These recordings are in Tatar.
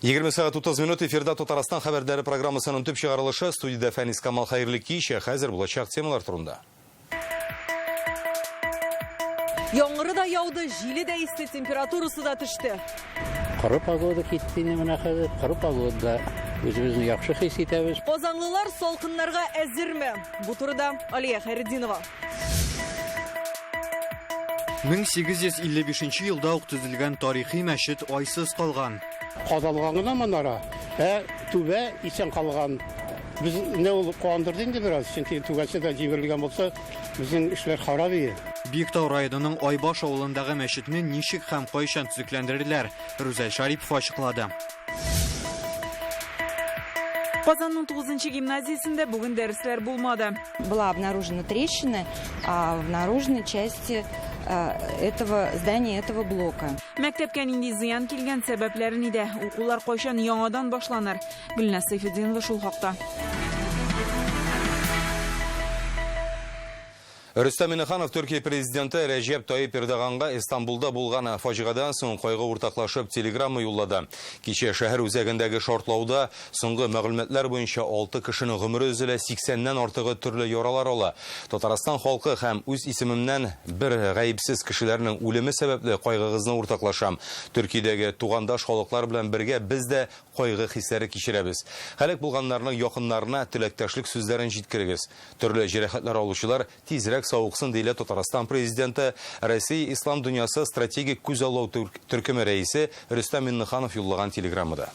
20 сәгать 30 минут эфирда Татарстан хәбәрләре программасының төп чыгарылышы. Студиядә Фәнис Камал, хәерле кич. Хәзер булачак темалар турында. Яңгыры да яуды, җиле дә исте, температурасы да төште. Коры погода китте инде менә хәзер. Коры погодада үзебезне яхшы хис итәбез. Казанлылар салкыннарга әзерме? Бу турыда Алия Хәйретдинова. 1855 елда ук төзелгән тарихи мәчет айсыз калган. Казалган гына манара, ә түбә исән калган. Безне ул куандырды инде бераз, чөнки түбәсе дә җимерелгән булса, безнең эшләр харап иде. Биектау районының Айбаш авылындагы мәчетне ничек һәм кайчан төзекләндерерләр? Рүзәл Шарипов ачыклады. Казанның 9 гимназиясендә бүген дәресләр булмады. Была обнаружена трещина в наружной части этого здания, этого блока. Мәктәпкә нинди зыян килгән, сәбәпләре нидә? Укулар кайчан яңадан башланыр? Гөлназ Сәйфетдинова шул хакта. Рөстәм Миннеханов Төркия президенты Рәҗәп Тайип Эрдоганга Истанбулда булган фаҗигадан соң кайгы уртаклашып телеграмма юллады. Кичә шәһәр үзәгендәге шартлауда соңгы мәгълүматлар буенча 6 кешенең гомере өзелә, 80-нән артыгы төрле яралар ала. Татарстан халкы һәм үз исемемнән бер гаепсез кешеләрнең үлеме сәбәпле кайгыгызны уртаклашам. Төркиядәге тугандаш халыклар белән бергә без дә кайгы хисләре кичерәбез. Һәлак булганнарның якыннарына теләктәшлек сүзләрен җиткерегез. Төрле җәрәхәтләр алучылар тизрәк савыксын, диелә Татарстан президенты, Россия Ислам дөньясы стратегик күзаллау төркеме рәисе Рөстәм Миннеханов юллаган телеграммада.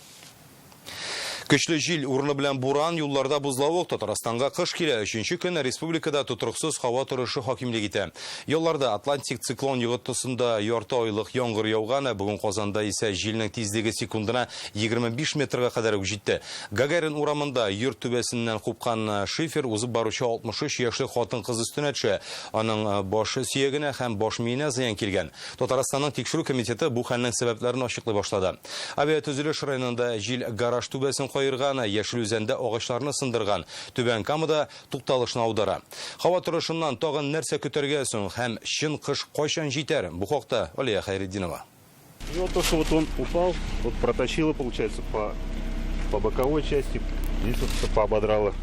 Көчле җил, урыны белән буран, юлларда бозлавык, Татарстанга кыш килә. Өченче көн республикада тотрыксыз һава торышы хакимлек итә. Юлларда Атлантик циклон йогынтысында ярты айлык яңгыр яуган, бүген Казанда исә җилнең тизлеге секундына 25 метрга кадәр үк җитте. Гагарин урамында йорт түбәсеннән купкан шифер узып баручы 63 яшьлек хатын-кыз өстенә төшә. Аның баш сөягенә һәм баш миенә зыян килгән. Татарстанның тикшерү комитеты бу хәлнең сәбәпләрен ачыклый башлады. Авиатөзелеш районында җил гараж түбәсен каерган, Яшел Үзәндә агачларны сындырган, Түбән Камада тукталышны аудара. Һава торышыннан тагын нәрсә көтәргә соң һәм чын кыш кайчан җитәр? Бу хакта Алия Хәйретдинова. И вот то, что вот он упал, вот протащило, получается, по боковой части, здесь вот всё поободрало.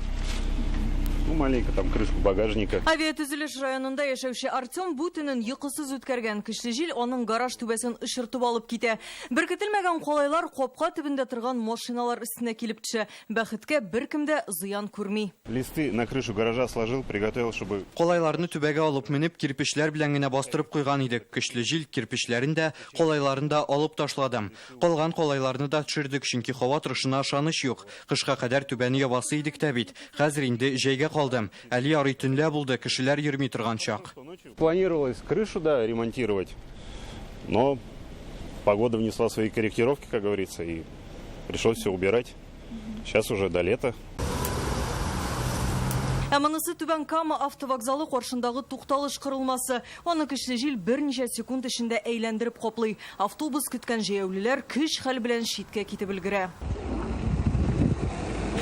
Ну, маленько там крышку багажника. Авиатөзелеш районында яшәүче Артем бу төнен йокысыз үткәргән. Көчле җил аның гараж түбәсен очыртып алып китә. Беркетелмәгән калайлар капка төбендә торган машиналар өстенә килеп төшә. Бәхеткә беркем дә зыян күрми. Листы на крышу гаража сложил, приготовил, чтобы... Калайларны түбәгә алып менеп, кирпечләр белән генә бастырып куйган идек. Көчле җил кирпечләрен дә, калайларын да алып ташлады. Калган калайларны да төшердек, чөнки һава торышына ышаныч юк. Кышка кадәр түбәне ябасы идек тә бит. Хәзер инде җәйгә калды. Әле ярый төнлә булды, кешеләр йөрми торган чак. Планировалось крышу, да, ремонтировать, но погода внесла свои корректировки, как говорится, и пришлось все убирать. Сейчас уже до лета. Ә монысы Түбән Кама автовокзалы каршындагы тукталыш корылмасы. Аны көчле җил берничә секунд эчендә әйләндереп каплый. Автобус көткән җәяүлеләр көч хәл белән читкә китеп өлгерә.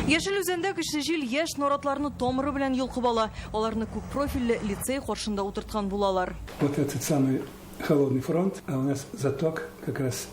Яшел Үзәндә көчле җил яшь наратларны тамыры белән йолкып ала. Аларны күп профильле лицей каршында утырткан булалар. Вот этот самый холодный фронт, а у нас заток как раз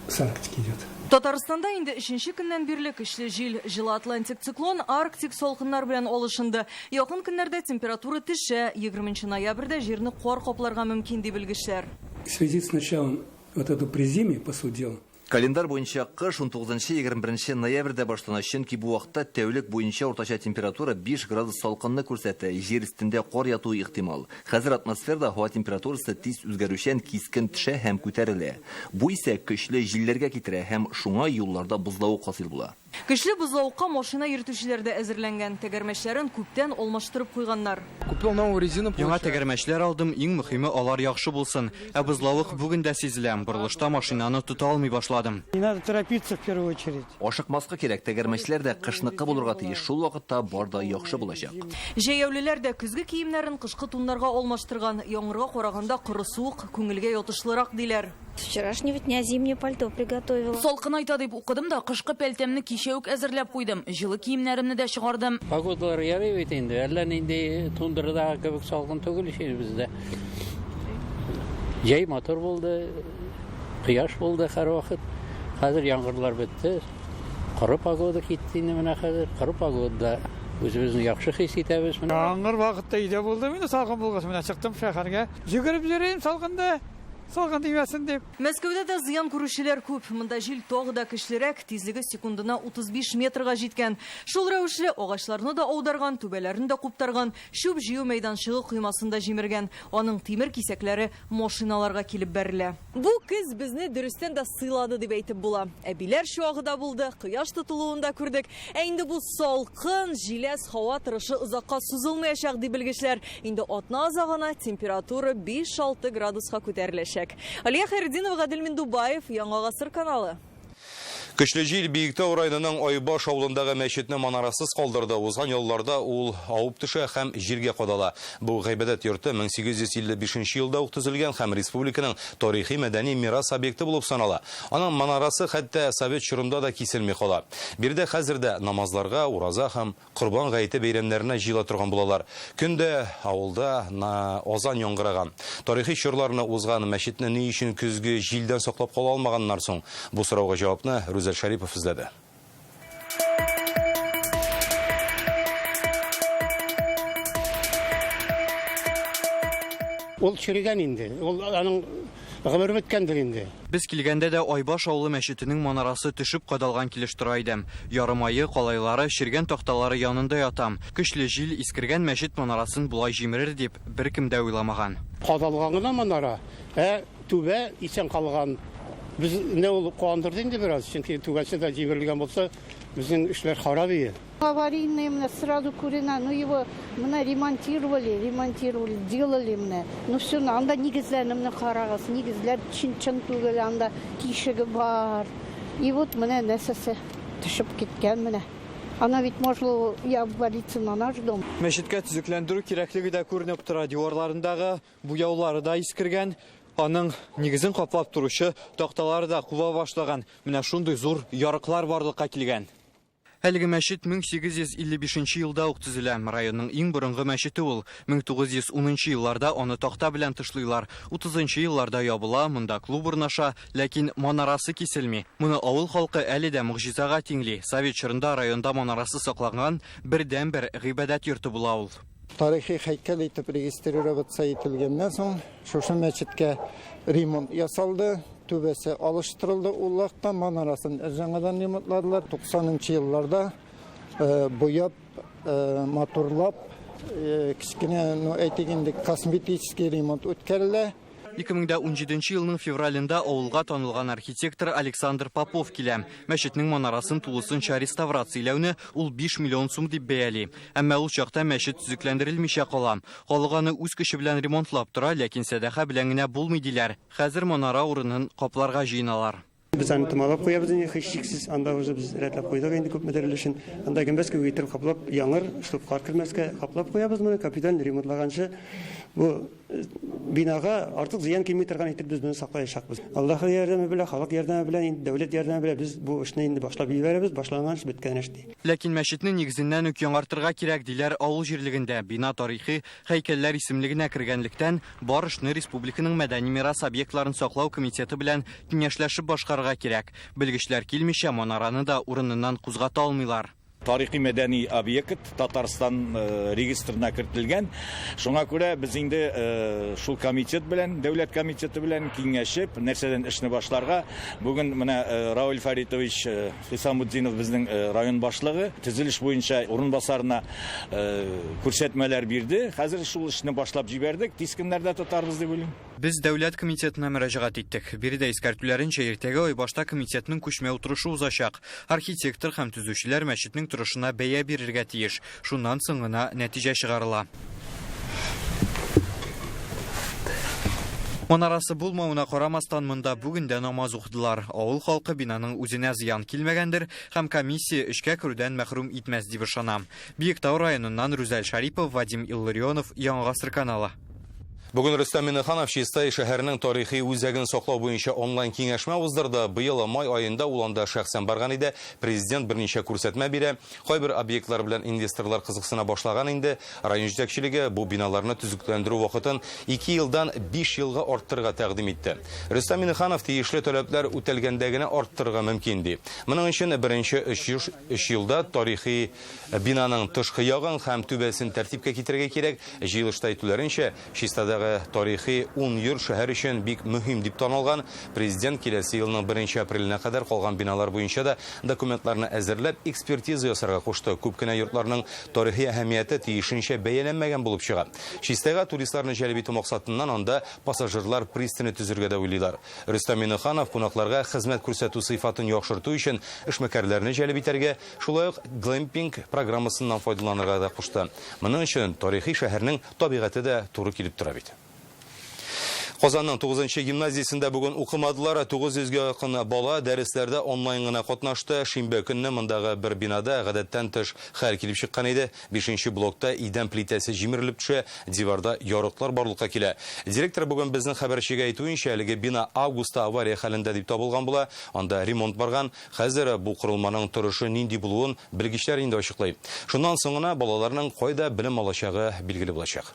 с Арктики идет. Татарстанда инде өченче көннән бирле көчле җил, җылы Атлантик циклон Арктик салкыннар белән алышынды. Якын көннәрдә температура төшә, 20 ноябрьдә җирне кар капларга мөмкин, ди белгечләр. В связи с началом вот этого призимья, по сути дела, Календарь буенча кыш 19-21 ноябрьдә башлана, чөнки бу вакытта тәүлек буенча уртача температура 5 градус салкынны күрсәтә, җир өстендә кар ятуы ихтимал. Хәзер атмосферада һава температурасы тиз үзгәрүчән, кискен төшә һәм күтәрелә. Бу исә көчле җилләргә китерә һәм шуңа юлларда бозлавык хасил була. Көчле бозлавыкка машина йөртүчеләр дә әзерләнгән. Тәгәрмәчләрен күптән алмаштырып куйганнар. Купил новую резину, Яңа тәгәрмәчләр алдым, иң мөһиме алар яхшы булсын. Ә бозлавык бүген дә сизелә. Борылышта машинаны тота алмый башладым. Не надо торопиться в первую очередь. Ашыкмаска кирәк, тәгәрмәчләр дә кышныкы булырга тиеш. Шул вакытта бар да яхшы булачак. Җәяүлеләр дә көзге киемнәрен кышкы туннарга алмаштырган. Яңгырга караганда коры суык күңелгә ятышлырак диләр. С вчерашнего дня зимнее пальто приготовила. Салкынайта дип укыдым да, кышкы пәлтәмне кичә үк әзерләп куйдым. Җылы киемнәремне дә чыгардым. Погодалар ярый бит инде. Әллә нинди тундрадагы кебек салкын түгел ич бездә. Җәй матур булды, кояш булды һәрвакыт. Хәзер яңгырлар бетте. Коры погода китте инде менә хәзер. Коры погодада үзебезне яхшы хис итәбез. Яңгыр вакытта өйдә булдым инде, салкын булгач, менә чыктым шәһәргә. Йөгереп йөрим салкында, салкын тимәсен дип. Мәскәүдә дә зыян күрүчеләр күп. Монда җил тагы да көчлерәк, тизлеге секундына 35 метрга җиткән. Шул рәвешле агачларны да аударган, түбәләрен дә куптарган, чүп җыю мәйданчыгы коймасын да җимергән. Аның тимер кисәкләре машиналарга килеп бәрелә. Бу көз безне дөрестән дә сыйлады дип әйтеп була. Әбиләр чуагы да булды, кояш тотылуын да күрдек. Ә инде бу салкын, җиләс һава торышы озакка сузылмаячак, ди белгечләр. Инде атна азагына температура 5-6 градуска күтәреләчәк. Алия Хәйретдинова, Гадел Миндубаев, Яңа Гасыр каналы. Көчле җил Биектау районының Айбаш авылындагы мәчетне манарасыз калдырды. Узган елларда ул авып төшә һәм җиргә кадала. Бу гыйбадәт йорты 1855 елда ук төзелгән һәм республиканың тарихи мәдәни мирас объекты булып санала. Аның манарасы хәтта совет чорында да киселми кала. Биредә хәзер дә намазларга, ураза һәм Корбан гаете бәйрәмнәренә җыела торган булалар. Көн дә авылда на азан яңгыраган. Тарихи чорларны узган мәчетне ни өчен көзге җилдән саклап кала алмаганнар соң? Бу сорауга җавапны Рүзәл Шәрипов эзләде. Ул черегән инде. Ул аның гомере беткәндер инде. Без килгәндә дә Айбаш авылы мәчетенең манарасы төшеп кадалган килеш тора иде. Ярымае, калайлары, чергән такталары янында ята. Көчле җил искергән мәчет манарасын болай җимерер дип беркем дә уйламаган. Кадалган гына манара, ә түбә исән калган. Безне ул куандырды инде бераз, чөнки түбәсе дә җимерелгән булса, безнең эшләр харап ие. Аварийный менә сразу күренә, ну его менә ремонтировали, ремонтировали, делали менә. Ну все, анда нигезләрне менә карагыз, нигезләр чын-чын түгел, анда тишеге бар. И вот менә нәрсәсе төшеп киткән менә. Она ведь может и обвалиться на наш дом. Мәчеткә төзекләндерү кирәклеге дә күренеп тора. Диварларындагы буяулары да искергән, аның нигезен каплап торучы такталары да куба башлаган. Менә шундый зур ярыклар барлыкка килгән. Әлеге мәчет 1855 елда ук төзелә. Районның иң борынгы мәчете ул. 1910 елларда аны такта белән тышлыйлар. 30 елларда ябыла, монда клуб урнаша, ләкин манарасы киселми. Моны авыл халкы әле дә могҗизага тиңли. Совет чорында районда манарасы сакланган бердәнбер гыйбадәт йорты була ул. Тарихи һәйкәл итеп регистрироваться ителгәннән соң, шушы мәчеткә ремонт ясалды, түбәсе алыштырылды ул вакытта, манарасын яңадан ремонтладылар. 90 елларда буяп, матурлап, кечкенә, ну, әйтик инде, косметический ремонт үткәрелә. 2017 елның февралендә авылга танылган архитектор Александр Попов килә. Мәчетнең манарасын тулысынча реставрацияләүне ул 5 миллион сум дип бәяли. Әмма ул чакта мәчет төзекләндерелмичә кала. Халык аны үз көче белән ремонтлап тора, ләкин сәдака белән генә булмый диләр. Хәзер манара урынын капларга җыеналар. Без аны томалап куябыз инде, һичшиксез, анда уже без рәтләп куйдык инде күпмедер өлешен. Анда гөмбәз кебек итеп каплап, яңгыр, чтоб кар кермәскә каплап куябыз моны, капиталь ремонтлаганчы бу бинага артык зыян килми торган итеп без моны саклаячакбыз. Аллаһ ярдәме белән, халык ярдәме белән, инде дәүләт ярдәме белән без бу эшне инде башлап җибәрәбез, башланган эш беткән эш ди. Ләкин мәчетне нигезеннән үк яңартырга кирәк, диләр авыл җирлегендә. Бина тарихи һәйкәлләр исемлегенә кергәнлектән, бар эшне республиканың мәдәни мирас объектларын саклау комитеты белән киңәшләшеп башкарырга кирәк. Белгечләр килмичә манараны да урыныннан кузгата алмыйлар. Тарихи мәдәни объект Татарстан регистрына кертелгән. Шуңа күрә без инде шул комитет белән, дәүләт комитеты белән киңәшеп, нәрсәдән эшне башларга. Бүген менә Равил Фаритович Хисамутдинов безнең район башлыгы төзелеш буенча урынбасарына күрсәтмәләр бирде. Хәзер шул эшне башлап җибәрдек. Тиз көннәрдә тотарбыз дип уйлыйм. Без дәүләт комитетына мөрәҗәгать иттек. Биредә искәртүләренчә, иртәгә Айбашта комитетның күчмә утырышы узачак. Архитектор һәм төзүчеләр мәчетнең торышына бәя бирергә тиеш. Шуннан соң гына нәтиҗә чыгарыла. Манарасы булмавына карамастан, монда бүген дә намаз укыдылар. Авыл халкы бинаның үзенә зыян килмәгәндер һәм комиссия эшкә керүдән мәхрүм итмәс дип ышана. Биектау районыннан Рүзәл Шарипов, Вадим Илларионов, Яңа Гасыр каналы. Бүген Рөстәм Миңнеханов Чистай шәһәренең тарихи үзәген саклау буенча онлайн киңәшмә уздырды. Быел май аенда ул анда шәхсән барган иде. Президент берничә күрсәтмә бирә. Кайбер объектлар белән инвесторлар кызыксына башлаган инде. Район җитәкчелеге бу биналарны төзекләндерү вакытын 2 елдан 5 елга арттырырга тәкъдим итте. Рөстәм Миңнеханов тиешле таләпләр үтәлгәндә генә арттырырга мөмкин ди. Моның өчен беренче өч елда тарихи бинаның тышкы ягын һәм түбәсен тәртипкә китерергә кирәк. Җыелышта әйтүләренчә, Чистадагы тарихи ун йорт шәһәр өчен бик мөһим дип танылган. Президент киләсе елның беренче апреленә кадәр калган биналар буенча да документларны әзерләп, экспертиза ясарга кушты. Күп кенә йортларның тарихи әһәмияте тиешенчә бәяләнмәгән булып чыга. Чистайга туристларны җәлеп итү максатыннан анда пассажирлар пристане төзергә дә уйлыйлар. Рөстәм Миңнеханов кунакларга хезмәт күрсәтү сыйфатын яхшырту өчен эшмәкәрләрне җәлеп итәргә, шулай ук глэмпинг программасыннан файдаланырга да кушты. Моның өчен тарихи шәһәрнең табигате дә туры килеп тора бит. Казанның 9 гимназиясендә бүген укымадылар. 900 гә якын бала дәресләрдә онлайн гына катнашты. Шимбә көнне мондагы бер бинада гадәттән тыш хәл килеп чыккан иде. 5 блокта идән плитәсе җимерелеп төшә, диварда ярыклар барлыкка килә. Директор бүген безнең хәбәрчегә әйтүенчә, әлеге бина августта авария хәлендә дип табылган була. Анда ремонт барган. Хәзер бу корылманың торышы нинди булуын белгечләр инде ачыклый. Шуннан соң гына балаларның кайда белем алачагы билгеле булачак.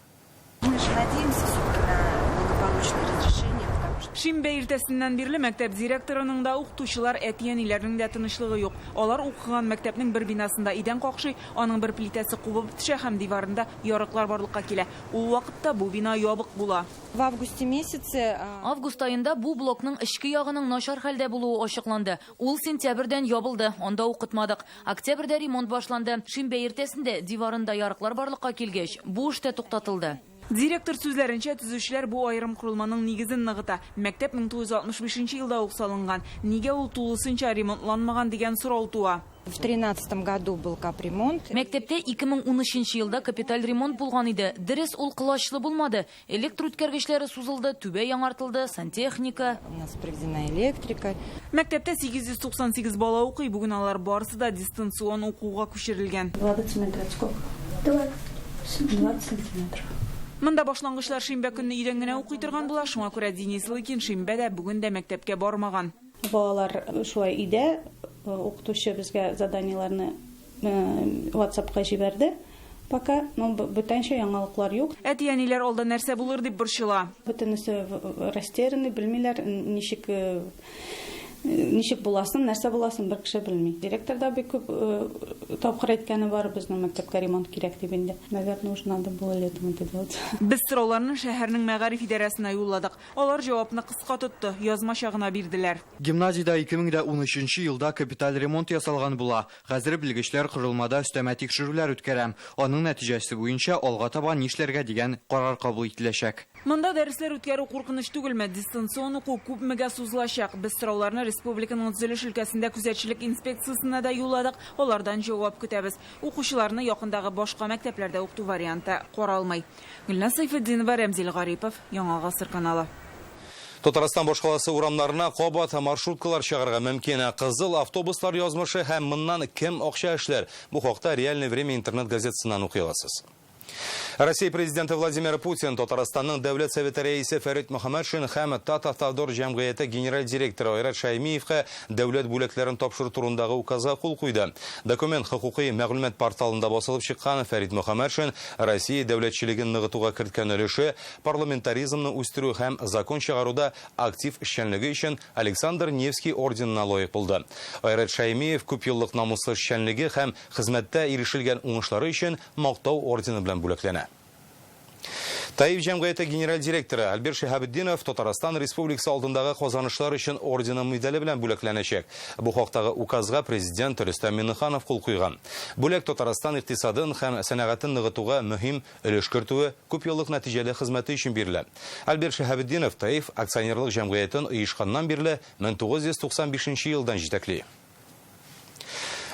Мы же надеемся все-таки на благополучное разрешение, потому что Шимбә иртәсеннән бирле мәктәп директорының да, укытучылар, әти-әниләрнең дә тынычлыгы юк. Алар укыган мәктәпнең бер бинасында идән какшый, аның бер плитәсе кубып төшә һәм диварында ярыклар барлыкка килә. Ул вакытта бу бина ябык була. В августе месяце, Август аенда бу блокның эчке ягының начар хәлдә булуы ачыкланды. Ул сентябрьдән ябылды, анда укытмадык. Октябрьдә ремонт башланды. Шимбә иртәсендә диварында ярыклар барлыкка килгәч, бу эш тә туктатылды. Директор сүзләренчә, төзүчеләр бу аерым корылманың нигезен ныгыта. Мәктәп 1965 елда ук салынган. Нигә ул тулысынча ремонтланмаган дигән сорау туа. В тринадцатом году был капремонт. Мәктәптә 2013 елда капиталь ремонт булган иде. Дөрес, ул колачлы булмады. Электр үткәргечләре сузылды, түбә яңартылды, сантехника. У нас проведена электрика. Мәктәптә 898 бала укый. Бүген алар барысы да дистанцион укуга күчерелгән. 20 сантиметров сколько? 20 сантиметров. Монда башлангычлар шимбә көнне өйдән генә укый торган була, шуңа күрә Денис Лыкин шимбә дә бүген дә мәктәпкә бармаган. Балалар шулай өйдә, укытучы безгә заданиеләрне WhatsApp-ка җибәрде. Пока, но бүтәнчә яңалыклар юк. Әти-әниләр алда нәрсә булыр дип борчыла. Бөтенесе растерянный, белмиләр, ничек буласын, нәрсә буласын бер кеше белми. Директор да бик күп тапкыр әйткәне бар, безнең мәктәпкә ремонт кирәк дип инде. Наверное, уже надо было летом это делать. Без сорауларны шәһәрнең мәгариф идарәсенә юлладык. Алар җавапны кыска тотты, язмача гына бирделәр. Гимназиядә ике мең дә унөченче елда капиталь ремонт ясалган була. Хәзер белгечләр корылмада өстәмә тикшерүләр үткәрә. Аның нәтиҗәсе буенча алга таба нишләргә дигән карар кабул ителәчәк. Монда дәресләр үткәрү куркыныч түгелме? Дистанцион уку күпмегә сузылачак? Без сорауларны республиканың төзелеш өлкәсендә күзәтчелек инспекциясенә дә юлладык. Алардан җавап көтәбез. Укучыларны якындагы башка мәктәпләрдә укыту варианты каралмый. Гөлназ Сайфетдинова, Рәмзил Гарипов, Яңа Гасыр каналы. Татарстан башкаласы урамнарына кабат маршруткалар чыгарга мөмкин. Кызыл автобуслар язмышы һәм моннан кем акча эшләр? Бу хакта Реальное время интернет газетасыннан укый аласыз. Россия президенты Владимир Путин Татарстанның Дәүләт Советы рәисе Фәрит Мөхәммәтшин һәм Татавтодор җәмгыяте генераль директоры Айрат Шаймиевка дәүләт бүләкләрен тапшыру турындагы указга кул куйды. Документ хукукый мәгълүмат порталында басылып чыккан. Фәрит Мөхәммәтшин Россия дәүләтчелеген ныгытуга керткән өлеше, парламентаризмны үстерү һәм закон чыгаруда актив эшчәнлеге өчен Александр Невский орденына лаек булды. Айрат Шаймиев күп еллык намуслы эшчәнлеге һәм хезмәттә ирешелгән уңышлары өчен Мактау ордены белән бүләкләнә. Таиф җәмгыяте генераль директоры Альберт Шиһабетдинов Татарстан Республикасы алдындагы казанышлар өчен ордены медале белән бүләкләнәчәк. Бу хактагы указга президент Рөстәм Миңнеханов кул куйган. Бүләк Татарстан икътисадын һәм сәнәгатен ныгытуга мөһим өлеш кертүе, күп еллык нәтиҗәле хезмәте өчен бирелә. Альберт Шиһабетдинов Таиф акционерлык җәмгыятен оешканнан бирле мең тугыз йөз туксан бишенче елдан җитәкли.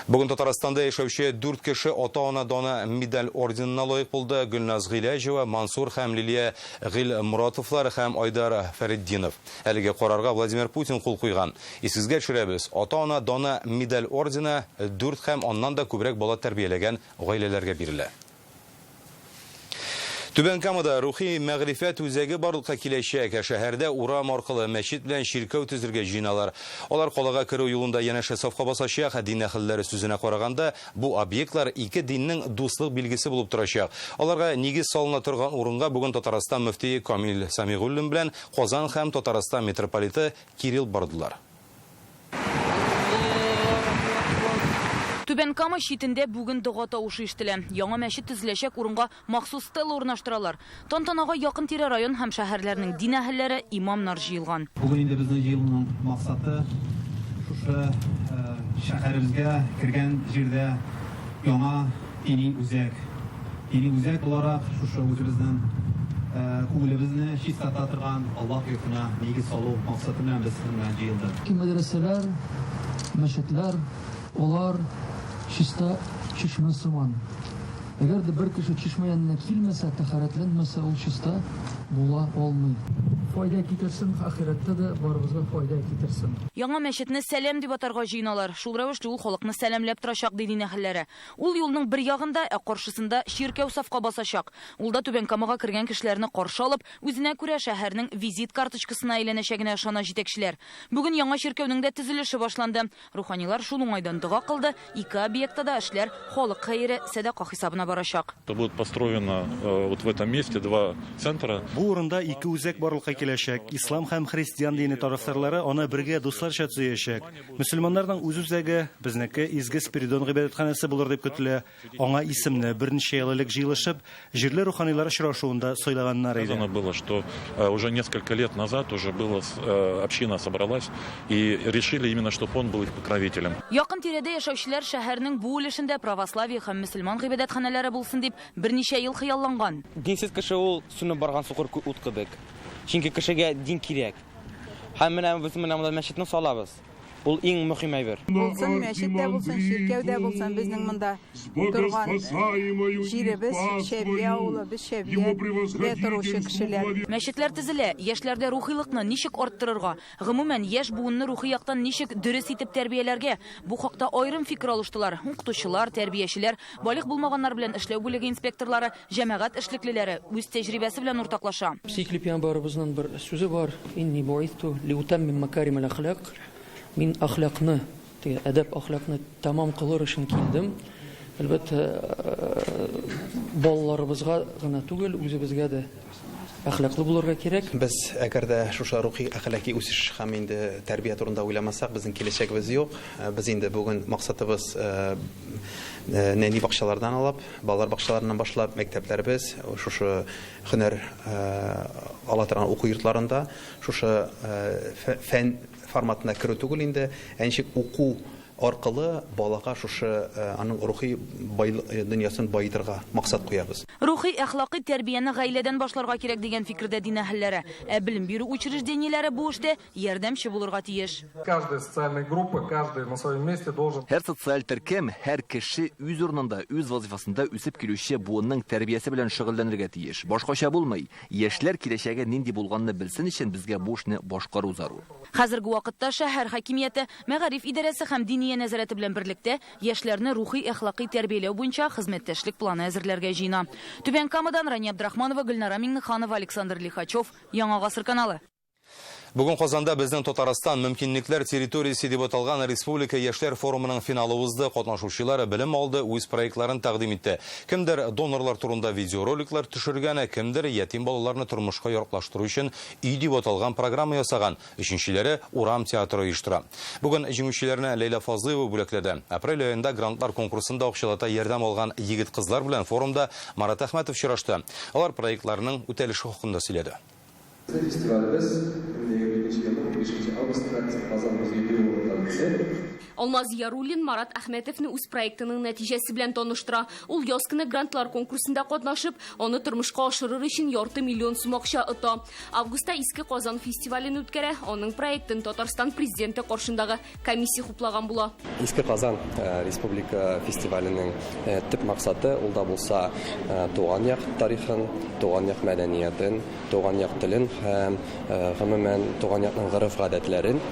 Бүген Татарстанда яшәүче 4 кеше ата-ана даны медаль орденына лаек булды. Гөлназ Гыйләҗева, Мансур һәм Лилия Гыйлмуратовлар һәм Айдар Фәритдинов. Әлеге карарга Владимир Путин кул куйган. Исегезгә төшерәбез, ата-ана даны медаль ордены 4 һәм аннан да күбрәк бала тәрбияләгән гаиләләргә бирелә. Түбән Камада рухи мәгърифәт үзәге барлыкка киләчәк. Шәһәрдә урам аркылы мәчет белән чиркәү төзергә җыеналар. Алар калага керү юлында янәшә сафка басачак. Дин әһелләре сүзенә караганда, бу объектлар ике диннең дуслык билгесе булып торачак. Аларга нигез салына торган урынга бүген Татарстан мөфтие Камил Самигуллин белән Казан һәм Татарстан митрополиты Кирилл бардылар. Түбән Кама читендә бүген дога тавышы ишетелә. Яңа мәчет төзеләчәк урынга махсус стела урнаштыралар. Тантанага якын-тирә район һәм шәһәрләрнең дин әһелләре, имамнар җыелган. Бүген инде безнең җыелуның максаты шушы шәһәребезгә кергән җирдә яңа дини үзәк. Дини үзәк буларак шушы үзебезнең күңелебезне чистарта торган Аллаһ йортына нигез салу максаты белән без сезнең белән җыелдык. Мәдрәсәләр, мәчетләр, алар чиста чишмә сыман. Әгәр дә бер кеше чишмә янына килмәсә, тәһарәтләнмәсә, ул чиста була алмый. Файда китерсен, ахирәттә дә барыбызга файда китерсен. Яңа мәчетне Сәлам дип атарга җыеналар. Шул рәвешле ул халыкны сәламләп торачак, ди дин әһелләре. Ул юлның бер ягында, ә каршысында чиркәү сафка басачак. Ул да Түбән Камага кергән кешеләрне каршы алып, үзенә күрә шәһәрнең визит карточкасына әйләнәчәгенә ышана җитәкчеләр. Бүген яңа чиркәүнең дә төзелеше башланды. Руханилар шул уңайдан дога кылды, ике объектта да эшләр халык хәере, сәдака хисабына барачак. Будет построено вот в этом месте два центра. Бу урында ике үзәк барлыкка киләчәк. Ислам һәм христиан дине тарафдарлары аны бергә дусларча төзәячәк. Мөселманнарның үз үзәге, безнеке Изге Спиридон гыйбадәтханәсе булыр дип көтелә. Аңа исемне берничә ел элек җыелышып, җирле руханилар очрашуында сайлаганнар иде. Сказано было, что уже несколько лет назад уже было община собралась и решили именно, чтобы он был их покровителем. Якын тирәдә яшәүчеләр шәһәрнең бу өлешендә православие һәм мөселман гыйбадәтханәләре булсын дип берничә ел хыялланган. Динсез кеше ул сүнеп барган сукыр ут кебек. Чөнки кешегә дин кирәк. Һәм менә без менә монда мәчетне салабыз. Ул иң мөһим әйбер. Булсын мәчет тә булсын, чиркәү дә булсын, безнең монда торган җиребез Шәбия авылы, без Шәбиядә торучы кешеләр. Мәчетләр төзелә, яшьләрдә рухилыкны ничек арттырырга, гомумән яшь буынны рухи яктан ничек дөрес итеп тәрбияләргә? Бу хакта аерым фикер алыштылар. Укытучылар, тәрбиячеләр, балигъ булмаганнар белән эшләү бүлеге инспекторлары, җәмәгать эшлеклеләре үз тәҗрибәсе белән уртаклаша. Сөекле пәйгамбәребезнең бер сүзе бар: Инни бу'ithtu лиутаммима макаримал ахлак. Мин әхлакны, теге әдәп әхлакны тәмам кылыр өчен килдем. Әлбәттә, балаларыбызга гына түгел, үзебезгә дә әхлаклы булырга кирәк. Без әгәр дә шушы рухи әхлаки үсеш һәм инде тәрбия турында уйламасак, безнең киләчәгебез юк. Без инде бүген максатыбыз нәни бакчалардан алып, балалар бакчаларыннан башлап, мәктәпләребез шушы һөнәр ала торган уку йортларында шушы фән форматына керү түгел инде, ә ничек уку аркылы балага шушы аның рухи дөньясын баетырга максат куябыз. Рухи әхлакый тәрбияне гаиләдән башларга кирәк дигән фикердә дин әһелләре. Ә белем бирү учреждениеләре бу эштә ярдәмче булырга тиеш. Каждая социальная группа, каждый на своем месте должен. Һәр социаль төркем, һәр кеше үз урынында, үз вазифасында үсеп килүче буынның тәрбиясе белән шөгыльләнергә тиеш. Башкача булмый. Яшьләр киләчәге нинди булганны белсен өчен безгә бу эшне башкару зарур. Хәзерге вакытта шәһәр хакимияте, мәгариф идарәсе һәм диния нәзарәте белән берлектә яшьләрне рухи әхлакый тәрбияләү буенча хезмәттәшлек планы әзерләргә җыена. Түбән Камадан Рания Абдрахманова, Гөлнара Миңнеханова, Александр Лихачев, Яңа Гасыр каналы. Бүген Казанда безнең Татарстан мөмкинлекләр территориясе дип аталган Республика яшьләр форумының финалы узды. Катнашучылар белем алды, үз проектларын тәкъдим итте. Кемдер донорлар турында видеороликлар төшергән, кемдер ятим балаларны тормышка яраклаштыру өчен өй дип аталган программа ясаган. Өченчеләре урам театры оештыра. Бүген җиңүчеләрне Ләйлә Фазлыева бүләкләде. Апрель аенда грантлар конкурсында акчалата ярдәм алган егет-кызлар белән форумда Марат Әхмәтов очрашты. Алар проектларының үтәлеше хакында сөйләде. Фестивалебез 2025 августта Казан музей үтте. Алмаз Яруллин Марат Әхмәтовны үз проектының нәтиҗәсе белән таныштыра. Ул яз көне грантлар конкурсында катнашып, аны тормышка ашырыр өчен ярты миллион сум акча ота. Августта Иске Казан фестивален үткәрә, аның проектын Татарстан президенты каршындагы комиссия хуплаган була. Иске Казан республика фестиваленең төп максаты ул да булса туган як тарихын, туган як мәдәниятен, туган як телен һәм гомумән туган якның гореф-гадәтләрен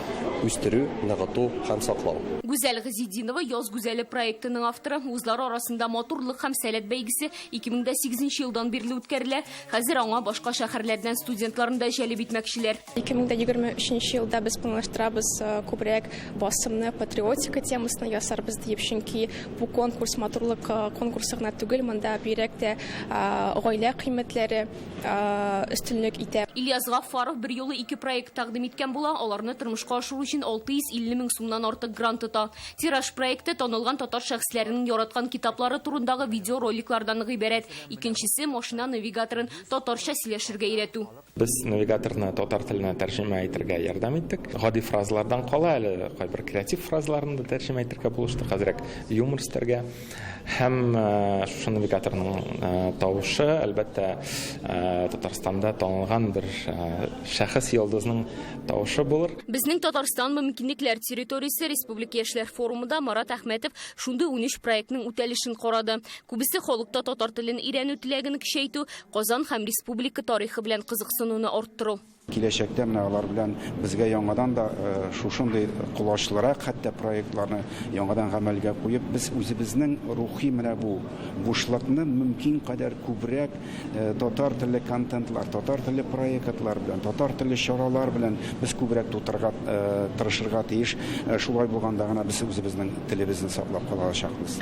үстерү, ныгыту һәм саклау. Гүзәл Газидинова Яз гүзәле проектының авторы. Вузлар арасында матурлык һәм сәләт бәйгесе 2008 елдан бирле үткәрелә. Хәзер аңа башка шәһәрләрдән студентларны да җәлеп итмәкчеләр. 2023 елда без планлаштырабыз күбрәк басымны патриотика темасына ясарбыз диеп, чөнки бу конкурс матурлык конкурсы гына түгел, монда бигрәк тә гаилә кыйммәтләре өстенлек итә. Ильяс Гаффаров бер юлы ике проект тәкъдим иткән була. Аларны тормышка ашыру өчен 650 мең сумнан артык грант тота. Тираж проекты танылган татар шәхесләренең яраткан китаплары турындагы видеороликлардан гыйбарәт. Икенчесе машина навигаторын татарча сөйләшергә өйрәтү. Без навигаторны татар теленә тәрҗемә итәргә ярдәм иттек. Гади фразалардан кала әле кайбер креатив фразаларны да тәрҗемә итәргә булыштык, әзрәк юмор өстәргә. Һәм шушы навигаторның тавышы, әлбәттә, Татарстанда танылган бер шәхес йолдызның тавышы булыр. Безнең Татарстан мөмкинлекләр территориясе Республика яшьләр форумында Марат Әхмәтов шундый 13 проектның үтәлешен карады. Күбесе халыкта татар телен өйрәнү теләген көчәйтү, Казан һәм республика тарихы белән кызыксынуны арттыру. Киләчәктә менә алар белән безгә яңадан да шушындый колачлырак хәтта проектларны яңадан гамәлгә куеп, без үзебезнең рухи менә бу бушлыкны мөмкин кадәр күбрәк татар телле контентлар, татар телле проектлар белән, татар телле чаралар белән без күбрәк тутырырга тырышырга тиеш. Шулай булганда гына без үзебезнең телебезне саклап кала алачакбыз.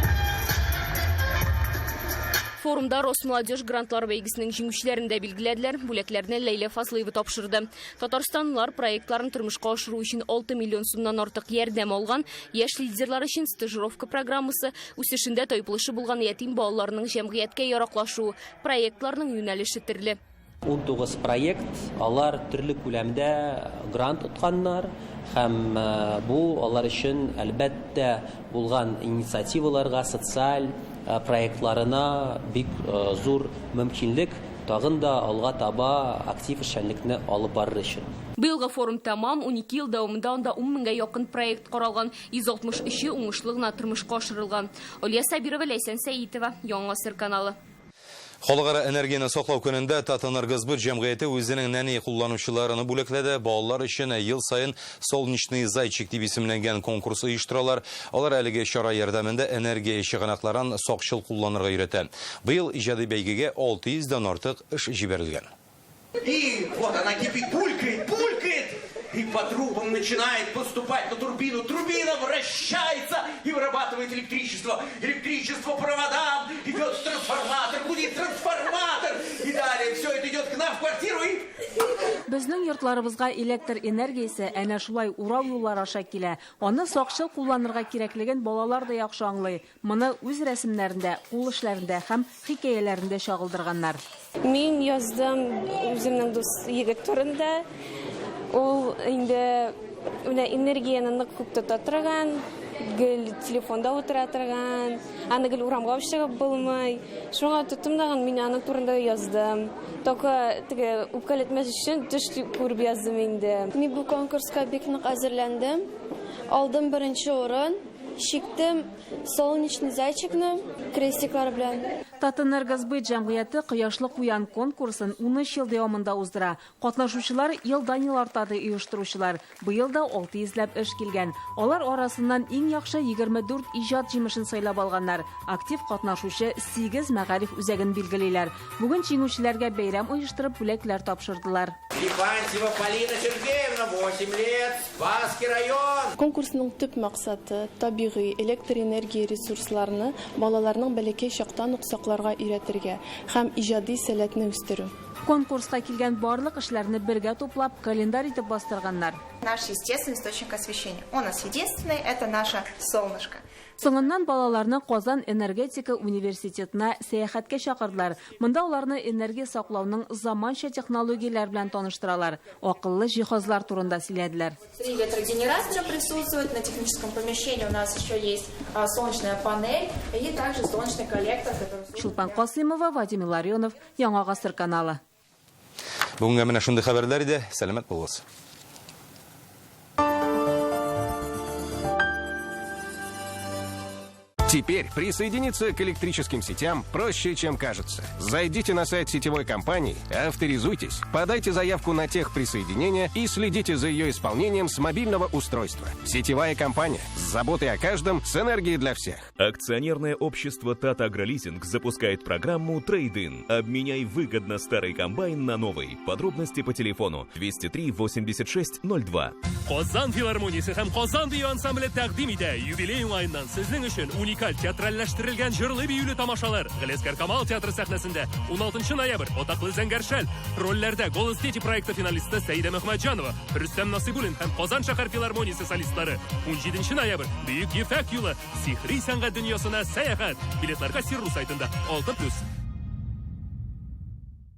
Форумда Росмолодежь грантлар бәйгесенең җиңүчеләрен дә билгеләделәр. Бүләкләрне Ләйлә Фазлыева тапшырды. Татарстанлылар проектларын тормышка ашыру өчен 6 миллион сумнан артык ярдәм алган. Яшь лидерлар өчен стажировка программасы, үсешендә тайпылышы булган ятим балаларның җәмгыятькә яраклашуы, проектларның юнәлеше төрле. 19 проект, алар төрле күләмдә грант отканнар һәм бу алар өчен әлбәттә булган инициативаларга, социаль проектларына бик зур мөмкинлек, тагын да алга таба актив эшчәнлекне алып барыр өчен. Быелгы форум тәмам, 12 ел дәвамында анда 10 меңгә якын проект каралган, 163-е уңышлы гына тормышка ашырылган. Алия Сабирова, Ләйсән Сәитова, Яңа Гасыр каналы. Халыкара энергияне саклау көнендә Татэнергосбыт җәмгыяте үзенең нәни кулланучыларны бүләкләде. Балалар өчен ел сайын Солнечный зайчик дип исемләнгән конкурс оештыралар. Алар әлеге чара ярдәмендә энергия чыганакларын сакчыл кулланырга өйрәтә. Быел иҗади бәйгегә 600 дән артык эш җибәрелгән. И вот она кипит, булькает, булькает, и по трубам начинает поступать на турбину. Турбина вращается и вырабатывает электричество. Электричество проводам, идет трансформатор, будет трансформатор. И далее все это идет к нам в квартиру и... Безнең йортларыбызга электр энергиясе әнә шулай урау юллар аша килә. Аны сакчыл кулланырга кирәклеген балалар да яхшы аңлый. Моны үз рәсемнәрендә, кул эшләрендә һәм хикәяләрендә чагылдырганнар. Мин яздым үземнең дус егет турында. Ул инде менә энергияне нык күп тота торган, гел телефонда утыра торган, аны гел урамга чыгып булмый. Шуңа тоттым да мин аның турында яздым. Только теге үпкәләтмәс өчен төш күреп яздым инде. Мин бу конкурска бик нык әзерләндем. Алдым беренче урын. Чиктем солнечный зайчикны крестиклар белән. Татэнергосбыт җәмгыяте Кояшлы куян конкурсын 13 ел дәвамында уздыра. Катнашучылар елдан-ел арта, ди оештыручылар. Быел да 600 ләп эш килгән. Алар арасыннан иң яхшы 24 иҗат җимешен сайлап алганнар. Актив катнашучы 8 мәгариф үзәген билгелиләр. Бүген җиңүчеләргә бәйрәм оештырып бүләкләр тапшырдылар. Липантьева Полина Сергеевна, 8 лет, Спасский район. Конкурсның төп максаты табигый электр энергия ресурсларны балаларның бәләкәй чактан ук сакларга өйрәтергә һәм иҗади сәләтне үстерү. Конкурска килгән барлык эшләрне бергә туплап, календарь итеп бастырганнар. Наш естественный источник освещения. Он у нас единственный, это наше солнышко. Соңыннан балаларны Казан энергетика университетына сәяхәткә чакырдылар. Монда аларны энергия саклауның заманча технологияләре белән таныштыралар. Акыллы җиһазлар турында сөйләделәр. Три ветрогенератора присутствуют. На техническом помещении у нас еще есть солнечная панель и также солнечный коллектор, который... Чулпан Касымова, Вадим Ларионов, Яңа Гасыр каналы. Бүгенгә менә шундый хәбәрләр иде. Сәламәт булыгыз. Теперь присоединиться к электрическим сетям проще, чем кажется. Зайдите на сайт сетевой компании, авторизуйтесь, подайте заявку на техприсоединение и следите за ее исполнением с мобильного устройства. Сетевая компания с заботой о каждом, с энергией для всех. Акционерное общество «Тата Агролизинг» запускает программу «Трейд-ин». Обменяй выгодно старый комбайн на новый. Подробности по телефону 203 86 02. Казан филармониясе һәм Казан бию ансамбле тәкъдим итә. Юбилей уңаеннан сезнең өчен уникаль театральләштерелгән җырлы биюле тамашалар. Галиәсгар Камал театры сәхнәсендә 16 ноябрь Атаклы Зәңгәр шәл. Рольләрдә Голос дети проекты финалисты Сәидә Мөхмәтҗанова, Рөстәм Насыйбуллин һәм Казан шәһәр филармониясе солистлары. 17 ноябрь Бөек Ефәк юлы сихри сәнгать дөньясына сәяхәт. Билетлар Кассир.ру сайтында 6+.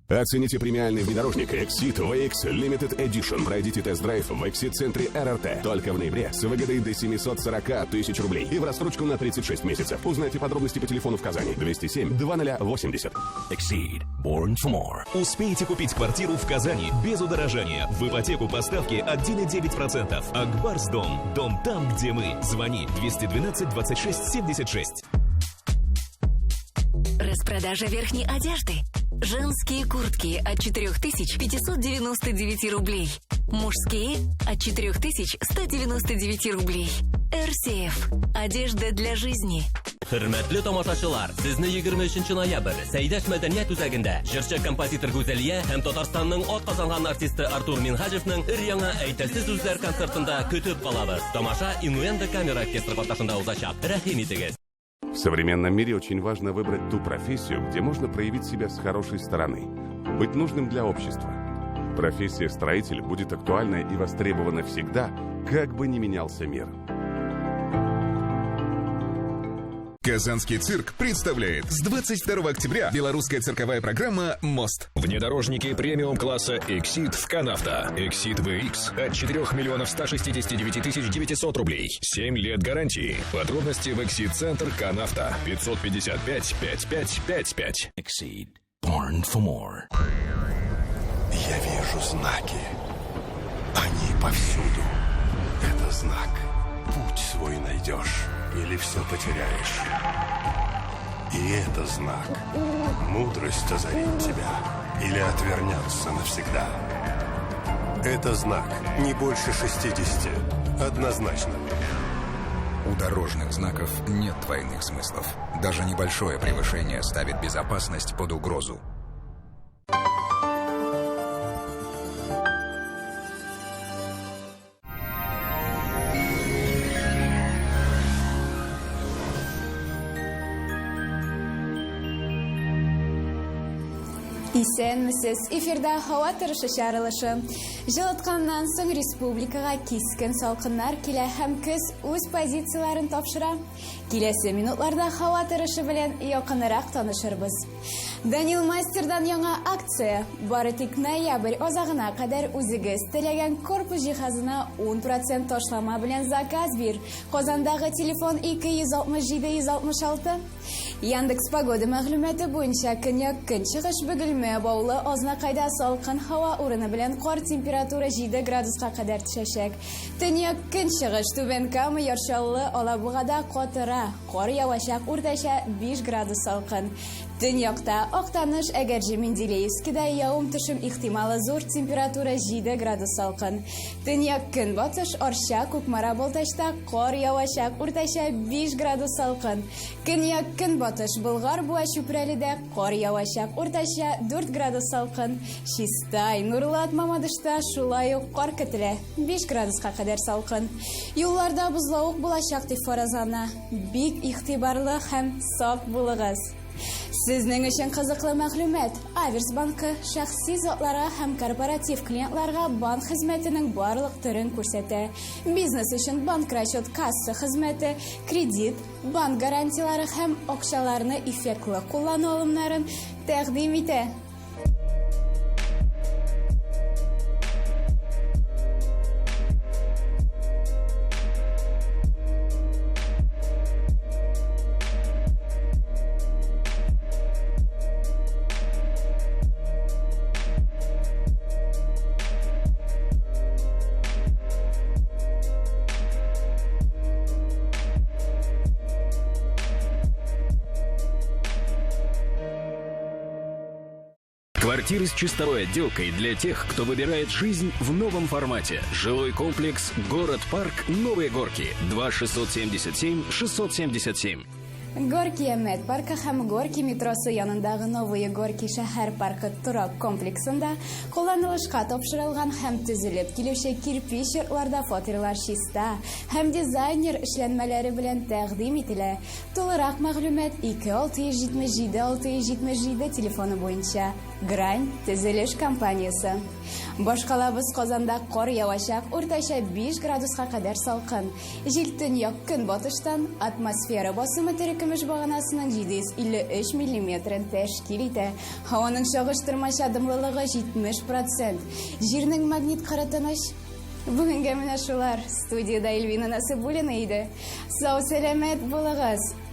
Оцените премиальный внедорожник Exceed VX Limited Edition. Пройдите тест-драйв в Exceed-центре РРТ. Только в ноябре с выгодой до 740 тысяч рублей. И в рассрочку на 36 месяцев. Узнайте подробности по телефону в Казани. 207 2080. Exceed. Born for more. Успейте купить квартиру в Казани без удорожания. В ипотеку по ставке 1,9%. Акбарс Дом. Дом там, где мы. Звони 212 26 76. Распродажа верхней одежды. Женские куртки от 4599 рублей. Мужские от 4199 рублей. РСФ. Одежда для жизни. Хөрмәтле тамашачылар, сезне 23 ноябрь Сәйдәш мәдәният үзәгендә җырчы композитор Гүзәлия һәм Татарстанның атказанган артисты Артур Минһаҗевның өр-яңа әйтәсе сүзләр концертында көтеп калабыз. Тамаша Инуэнда камера оркестры катнашында узачак. Рәхим итегез. В современном мире очень важно выбрать ту профессию, где можно проявить себя с хорошей стороны, быть нужным для общества. Профессия строитель будет актуальна и востребована всегда, как бы ни менялся мир. Казанский цирк представляет с 22 октября белорусская цирковая программа «Мост». Внедорожники премиум-класса «Exceed» в Канавто. «Exceed VX» от 4 миллионов 169 900 рублей. 7 лет гарантии. Подробности в «Exceed-центр Канавто». 555 5555. «Exceed». Born for more. Я вижу знаки. Они повсюду. Это знак. Путь свой найдешь или все потеряешь. И это знак. Мудрость озарит тебя или отвернется навсегда. Это знак. Не больше 60. Однозначно. У дорожных знаков нет двойных смыслов. Даже небольшое превышение ставит безопасность под угрозу. Исәнмесез, эфирда һава торышы чыгарылышы. Җылытканнан соң республикага кискен салкыннар килә һәм көз үз позицияләрен тапшыра. Киләсе минутларда һава торышы белән якынрак танышырбыз. Данил Мастердан яңа акция. Бары тик ноябрь азагына кадәр үзегез теләгән корпус җиһазына 10% ташлама белән заказ бир. Казандагы телефон 267 166. Яндекс погода мәгълүматы буенча көньяк көнчыгыш Бөгелмә Баулы Азнакайда салкын һава урыны белән кар температура 7 градуска кадәр төшәчәк. Төньяк көнчыгыш Түбән Кама, Яр Чаллы, Алабугада катыра, кар явачак, уртача 5 градус салкын. Төньякта Актаныш, Әгерҗе, Менделеевскида явым төшем ихтималы зур, температура 7 градус салкын. Төньяк көнбатыш Арча, Кукмара, Балтачта кар явачак, уртача 5 градус салкын. Көньяк көнбатыш Болгар, Буа, Чүпрәледә кар явачак, уртача 4 градус салкын. Чистай, Нурлат, Мамадышта шулай ук кар көтелә, 5 градуска кадәр салкын. Юлларда бозлавык булачак дип фаразлана. Бик игътибарлы һәм сак булыгыз. Сезнең өчен кызыклы мәгълүмат. Аверс банкы шәхси затларга һәм корпоратив клиентларга банк хезмәтенең барлык төрен күрсәтә. Бизнес өчен банк расчет касса хезмәте, кредит, банк гарантиялары һәм акчаларны эффектлы куллану алымнарын тәкъдим итә. Квартиры с чистовой отделкой для тех, кто выбирает жизнь в новом формате. Жилой комплекс «Город-парк Новые Горки». 2 677 677. Горки Әмәт паркы һәм Горки метросы янындагы Новые Горки шәһәр паркы торак комплексында кулланылышка тапшырылган һәм төзелеп килүче кирпич йортларда фатирлар чиста һәм дизайнер эшләнмәләре белән тәкъдим ителә. Тулырак мәгълүмат 2 677 677 телефоны буенча. Грань төзелеш компаниясе. Башкалабыз Казанда кар явачак, уртача 5 градуска кадәр салкын. Җил төньяк көнбатыштан, атмосфера басымы терекөмеш баганасының 753 миллиметрын тәшкил итә. Һаваның чагыштырмача дымлылыгы 70 процент. Җирнең магнит кыры тыныч. Бүгенгә менә шулар. Студиядә Эльвина Насыйбуллина иде. Сау-сәламәт булыгыз.